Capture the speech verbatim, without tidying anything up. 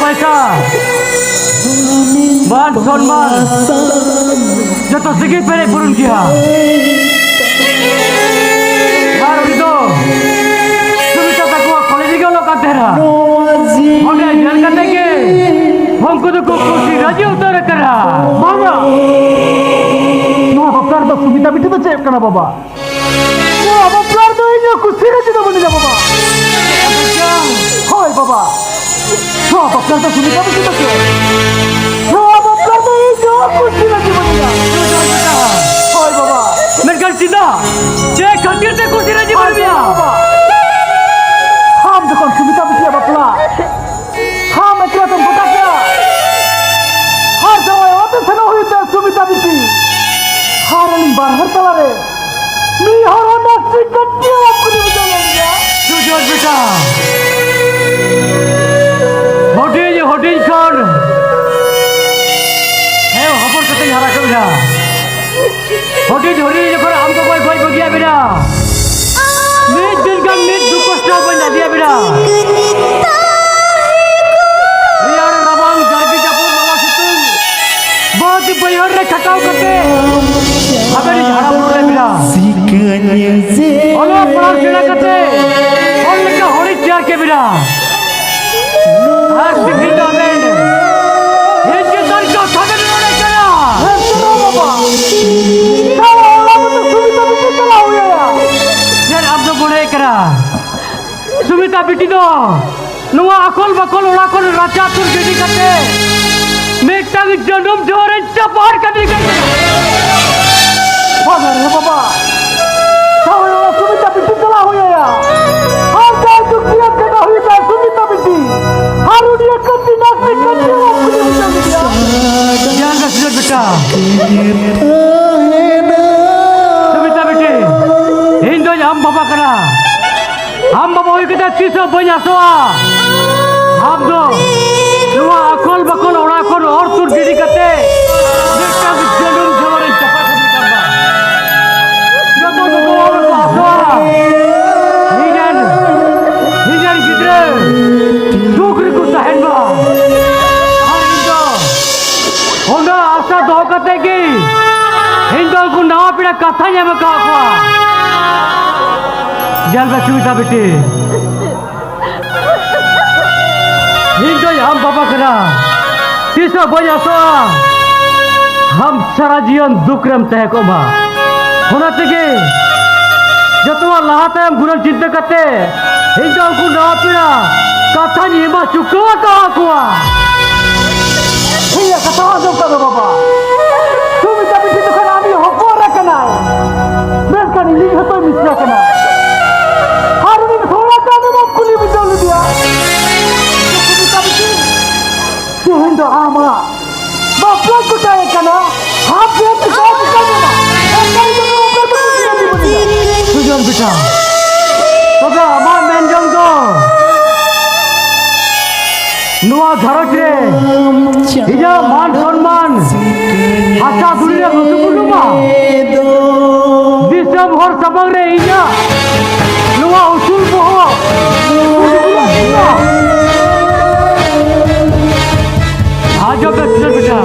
ᱯᱚᱭᱥᱟ, ᱢᱟᱱ ᱥᱚᱱᱢᱟᱱ, ᱡᱚᱛᱚ ᱥᱤᱜᱤ ᱯᱮᱨᱮᱡ ᱯᱩᱨᱩᱱ ᱜᱮᱭᱟ᱾ ᱟᱨ ᱩᱱᱤ ᱫᱚ ᱥᱩᱢᱤᱛᱟ ᱛᱟᱠᱚᱣᱟᱜ ᱠᱚᱞᱮᱡᱽ ᱨᱮᱜᱮ ᱚᱞᱚᱜ ᱠᱟᱱ ᱛᱟᱦᱮᱱᱟ᱾ ᱚᱸᱰᱮ ᱧᱮᱞ ᱠᱟᱛᱮ ᱜᱮ ᱩᱱᱠᱩ ᱫᱚᱠᱚ ᱠᱩᱥᱤ ᱨᱟᱹᱡᱤ ᱩᱛᱟᱹᱨ ᱟᱠᱟᱱᱟ᱾ ᱵᱟᱝᱟ, ᱱᱚᱣᱟ ᱵᱟᱯᱞᱟ ᱨᱮᱫᱚ ᱥᱩᱢᱤᱛᱟ ᱵᱤᱴᱤ ᱫᱚ ᱪᱮᱫ ᱠᱟᱱᱟ ᱵᱟᱵᱟ? ᱱᱚᱣᱟ ᱵᱟᱯᱞᱟ ᱨᱮᱫᱚ ᱤᱧ ᱦᱚᱸ ᱠᱩᱥᱤ ᱨᱟᱹᱡᱤ ᱫᱚ ᱵᱟᱹᱱᱩᱧᱟ ᱵᱟᱵᱟ᱾ ᱦᱳᱭ ᱵᱟᱵᱟ, ᱱᱚᱣᱟ ᱵᱟᱯᱞᱟ ᱨᱮᱫᱚ ᱥᱩᱢᱤᱛᱟ ᱵᱤᱴᱤ ᱫᱚ ᱪᱮᱫ? ᱱᱚᱣᱟ ᱵᱟᱯᱞᱟ ᱨᱮᱫᱚ ᱤᱧ ᱦᱚᱸ ᱠᱩᱥᱤ ᱨᱟᱹᱡᱤ ᱵᱟᱹᱱᱩᱧᱟ᱾ ᱦᱳᱭ ᱵᱟᱵᱟ᱾ ᱢᱮᱱᱠᱷᱟᱱ ᱪᱮᱫᱟᱜ? ᱪᱮᱫ ᱠᱷᱟᱹᱛᱤᱨ ᱛᱮ ᱠᱩᱥᱤ ᱨᱟᱹᱡᱤ ᱵᱟᱹᱱᱩᱜ ᱢᱮᱭᱟ? ᱵᱟᱵᱟ, ᱟᱢ ᱡᱚᱠᱷᱚᱱ ᱥᱩᱢᱤᱛᱟ ᱵᱤᱴᱤᱭᱟᱜ ᱵᱟᱯᱞᱟ ᱟᱢ ᱮᱠᱞᱟ ᱛᱮᱢ ᱜᱚᱴᱟ ᱠᱮᱫᱟ᱾ ᱟᱨ ᱡᱟᱶᱟᱭ ᱚᱲᱟᱜ ᱛᱮ ᱥᱮᱱᱚᱜ ᱦᱩᱭᱩᱜ ᱛᱟᱭᱟ ᱥᱩᱢᱤᱛᱟ ᱵᱤᱴᱤ᱾ ᱟᱨ ᱟᱹᱞᱤᱧ ᱵᱟᱨ ᱦᱚᱲ ᱛᱟᱞᱟᱨᱮ ᱢᱤᱫ ᱦᱚᱲ ᱦᱚᱸ ᱱᱟᱥᱮ ᱠᱟᱹᱴᱤᱡ ᱦᱚᱸ ᱵᱟᱠᱚ ᱵᱩᱡᱷᱟᱹᱣ ᱞᱮᱱ ᱜᱮᱭᱟ᱾ ᱥᱩᱡᱚᱭ ᱵᱮᱴᱟ, ᱦᱩᱰᱤᱧ ᱦᱩᱰᱤᱧ ᱠᱷᱚᱱ ᱦᱮᱸ ᱦᱚᱯᱚᱱ ᱠᱟᱛᱮᱧ ᱦᱟᱨᱟ ᱠᱮᱫ ᱢᱮᱭᱟ᱾ ᱦᱩᱰᱤᱧ ᱦᱩᱰᱤᱧ ᱡᱚᱠᱷᱚᱱ ᱟᱢ ᱜᱚᱜᱚᱭ ᱜᱚᱡ ᱵᱟᱹᱜᱤᱭᱟᱫ ᱵᱮᱱᱟ, ᱢᱤᱫ ᱫᱤᱱ ᱜᱟᱱ ᱢᱤᱫ ᱫᱩᱠ ᱠᱚᱥᱴᱚ ᱵᱟᱹᱧ ᱞᱟᱫᱮᱭᱟ ᱵᱮᱱᱟ᱾ ᱨᱮᱭᱟᱲ ᱨᱟᱵᱟᱝ ᱡᱟᱨᱜᱮ ᱡᱟᱹᱯᱩᱫ ᱞᱚᱞᱚ ᱥᱤᱛᱩᱝ ᱵᱟᱹᱫ ᱵᱟᱹᱭᱦᱟᱹᱲ ᱨᱮ ᱠᱷᱟᱴᱟᱣ ᱠᱟᱛᱮ ᱟᱵᱮᱱ ᱤᱧ ᱦᱟᱨᱟ ᱵᱩᱨᱩ ᱞᱮᱫ ᱵᱮᱱᱟ᱾ ᱚᱞᱚᱜ ᱯᱟᱲᱦᱟᱣ ᱥᱮᱬᱟ ᱠᱟᱛᱮ ᱦᱚᱲ ᱞᱮᱠᱟ ᱦᱚᱲᱤᱧ ᱛᱮᱭᱟᱨ ᱠᱮᱫ ᱵᱮᱱᱟ᱾ ᱟᱨ ᱛᱤᱦᱤᱧ ᱫᱚ ᱟᱵᱮᱱ ᱦᱮᱡ ᱠᱟᱛᱮ ᱠᱟᱛᱷᱟ ᱵᱮᱱ ᱨᱚᱲᱮᱫ ᱠᱟᱱᱟ᱾ ᱦᱮᱸ, ᱥᱮ ᱵᱟᱵᱟ? ᱛᱟᱦᱞᱮ ᱚᱱᱟ ᱢᱚᱛᱚ ᱥᱩᱢᱤᱛᱟ ᱵᱤᱴᱤ ᱪᱟᱞᱟᱣ ᱦᱩᱭ ᱟᱭᱟ᱾ ᱪᱮᱫ ᱟᱢ ᱫᱚ ᱢᱚᱱᱮᱭᱮᱫ ᱠᱟᱱᱟ ᱥᱩᱢᱤᱛᱟ ᱵᱤᱴᱤ ᱫᱚ ᱱᱚᱣᱟ ᱟᱠᱚᱞ ᱵᱟᱠᱚᱞ ᱚᱲᱟᱜ ᱠᱷᱚᱱ ᱨᱟᱪᱟ ᱛᱩᱨ ᱜᱤᱰᱤ ᱠᱟᱛᱮ ᱢᱤᱫᱴᱟᱝ ᱡᱟᱹᱱᱩᱢ ᱡᱷᱟᱨ ᱨᱮ ᱪᱟᱯᱟᱫ ᱠᱟᱛᱮ ᱜᱮ᱾ ᱵᱟᱵᱟ ᱨᱮ ᱵᱟᱵᱟ, ᱛᱟᱦᱞᱮ ᱚᱱᱟ ᱥᱩᱢᱤᱛᱟ ᱵᱤᱴᱤ ᱪᱟᱞᱟᱣ ᱦᱩᱭ ᱟᱭᱟ᱾ ᱟᱨ ᱡᱟᱭ ᱡᱩᱠᱛᱤ ᱟᱨ ᱠᱟᱛᱷᱟ ᱦᱩᱭᱩᱜ ᱛᱟᱭᱟ ᱥᱩᱢᱤᱛᱟ ᱵᱤᱴᱤ᱾ ᱟᱨ ᱩᱱᱤ ᱠᱟᱹᱴᱤᱡ ᱱᱟᱥᱮ ᱠᱟᱹᱴᱤᱡ ᱦᱚᱸ ᱵᱟᱠᱚ ᱵᱩᱡᱷᱟᱹᱣ ᱞᱮᱫᱟ᱾ ᱡᱟᱦᱟᱸ ᱜᱮ ᱥᱩᱡᱚᱭ ᱵᱮᱴᱟ, ᱥᱩᱢᱤᱛᱟ ᱵᱤᱴᱤ, ᱤᱧ ᱫᱚᱧ ᱟᱢ ᱵᱟᱵᱟ ᱠᱟᱱᱟ᱾ ᱟᱢ ᱵᱟᱵᱟ ᱦᱩᱭ ᱠᱟᱛᱮ ᱛᱤᱥ ᱦᱚᱸ ᱵᱟᱹᱧ ᱟᱥᱚᱜᱼᱟ ᱟᱢ ᱫᱚ ᱱᱚᱣᱟ ᱟᱠᱚᱞ ᱵᱟᱠᱚᱞ ᱚᱲᱟᱜ ᱠᱷᱚᱱ ᱚᱨ ᱛᱩᱫ ᱜᱤᱰᱤ ᱠᱟᱛᱮ ᱢᱤᱫᱴᱟᱝ ᱡᱟᱹᱱᱩᱢ ᱡᱷᱟᱨ ᱨᱮ ᱪᱟᱯᱟᱫ ᱜᱤᱰᱤ ᱠᱟᱜ ᱢᱟ᱾ ᱡᱚᱛᱚ ᱜᱚᱜᱚ ᱵᱟᱵᱟ ᱠᱚ ᱟᱥᱚᱜᱼᱟ ᱤᱧ ᱨᱮᱱ, ᱤᱧ ᱨᱮᱱ ᱜᱤᱫᱽᱨᱟᱹ ᱥᱩᱠ ᱨᱮᱠᱚ ᱛᱟᱦᱮᱱ ᱢᱟ᱾ ᱠᱟᱛᱷᱟᱧ ᱮᱢ ᱟᱠᱟᱫ ᱠᱚᱣᱟ᱾ ᱧᱮᱞ ᱢᱮ ᱥᱩᱢᱤᱛᱟ ᱵᱤᱴᱤ, ᱤᱧ ᱫᱚ ᱟᱢ ᱵᱟᱵᱟ ᱠᱟᱱᱟ, ᱛᱤᱥ ᱦᱚᱸ ᱵᱟᱹᱧ ᱟᱥᱚᱜᱼᱟ ᱟᱢ ᱥᱟᱨᱟ ᱡᱤᱭᱚᱱ ᱫᱩᱠ ᱨᱮᱢ ᱛᱟᱦᱮᱸ ᱠᱚᱜ ᱢᱟ᱾ ᱚᱱᱟ ᱛᱮᱜᱮ ᱡᱚᱛᱚᱣᱟᱜ ᱞᱟᱦᱟ ᱛᱟᱭᱚᱢ ᱜᱩᱱᱟᱹᱱ ᱪᱤᱱᱛᱟᱹ ᱠᱟᱛᱮ ᱤᱧ ᱫᱚ ᱩᱱᱠᱩ ᱱᱟᱣᱟ ᱯᱮᱲᱟ ᱠᱟᱛᱷᱟᱧ ᱮᱢᱟ ᱪᱩᱠᱟᱹᱣ ᱟᱠᱟᱫ ᱠᱚᱣᱟ᱾ ᱤᱧᱟᱹᱜ ᱠᱟᱛᱷᱟ ᱟᱸᱡᱚᱢ ᱠᱟᱜ ᱢᱮ ᱵᱟᱵᱟ, ᱥᱩᱢᱤᱛᱟ ᱵᱤᱴᱤ ᱫᱚ ᱠᱷᱟᱱ ᱟᱢᱤᱡ ᱦᱚᱯᱚᱱ ᱮᱨᱟ ᱠᱟᱱᱟᱭ, ᱢᱮᱱᱠᱷᱟᱱ ᱤᱧᱤᱡ ᱦᱚᱸᱛᱚᱭ ᱢᱤᱥᱨᱟ ᱠᱟᱱᱟ᱾ ᱟᱨ ᱩᱱᱤ ᱛᱷᱚᱲᱟ ᱜᱟᱱ ᱦᱚᱸ ᱵᱟᱢ ᱠᱩᱞᱤ ᱵᱩᱡᱷᱟᱹᱣ ᱞᱮᱫᱮᱭᱟ᱾ ᱥᱩᱢᱤᱛᱟ ᱵᱤᱴᱤ, ᱛᱮᱦᱮᱧ ᱫᱚ ᱟᱢᱟᱜ ᱵᱟᱯᱞᱟ ᱜᱚᱴᱟᱭ ᱠᱟᱱᱟ᱾ ᱦᱟᱯ ᱵᱮ ᱪᱤᱠᱟ ᱪᱤᱠᱟ ᱢᱮᱱᱟ? ᱚᱱᱠᱟ ᱜᱮ ᱡᱚᱛᱚ ᱵᱟᱯᱞᱟ ᱠᱚ ᱪᱤᱠᱟ ᱪᱤᱠᱟ ᱢᱮᱱᱟ? ᱥᱩᱡᱚᱱ ᱵᱮᱴᱟ, ᱛᱚᱵᱮ ᱟᱢᱟᱜ ᱢᱮᱱ ᱡᱚᱝ ᱫᱚ ᱱᱚᱣᱟ ᱜᱷᱟᱨᱚᱸᱡᱽ ᱨᱮ ᱤᱧᱟᱹᱜ ᱢᱟᱱ ᱥᱚᱱᱢᱟᱱ ᱦᱟᱥᱟ ᱫᱷᱩᱲᱤ ᱨᱮ ᱞᱩᱴᱩ ᱯᱩᱴᱩᱜᱼᱟ᱾ ᱫᱤᱥᱚᱢ ᱦᱚᱲ ᱥᱟᱢᱟᱝ ᱨᱮ ᱤᱧᱟᱹᱜ ᱱᱚᱣᱟ ᱩᱥᱩᱞ ᱵᱚᱦᱚᱜ ᱩᱥᱩᱞ ᱵᱚᱦᱚᱜ ᱤᱧᱟᱹᱜ᱾ ᱟᱸᱡᱚᱢ ᱢᱮ ᱥᱩᱡᱚᱱ ᱵᱮᱴᱟ,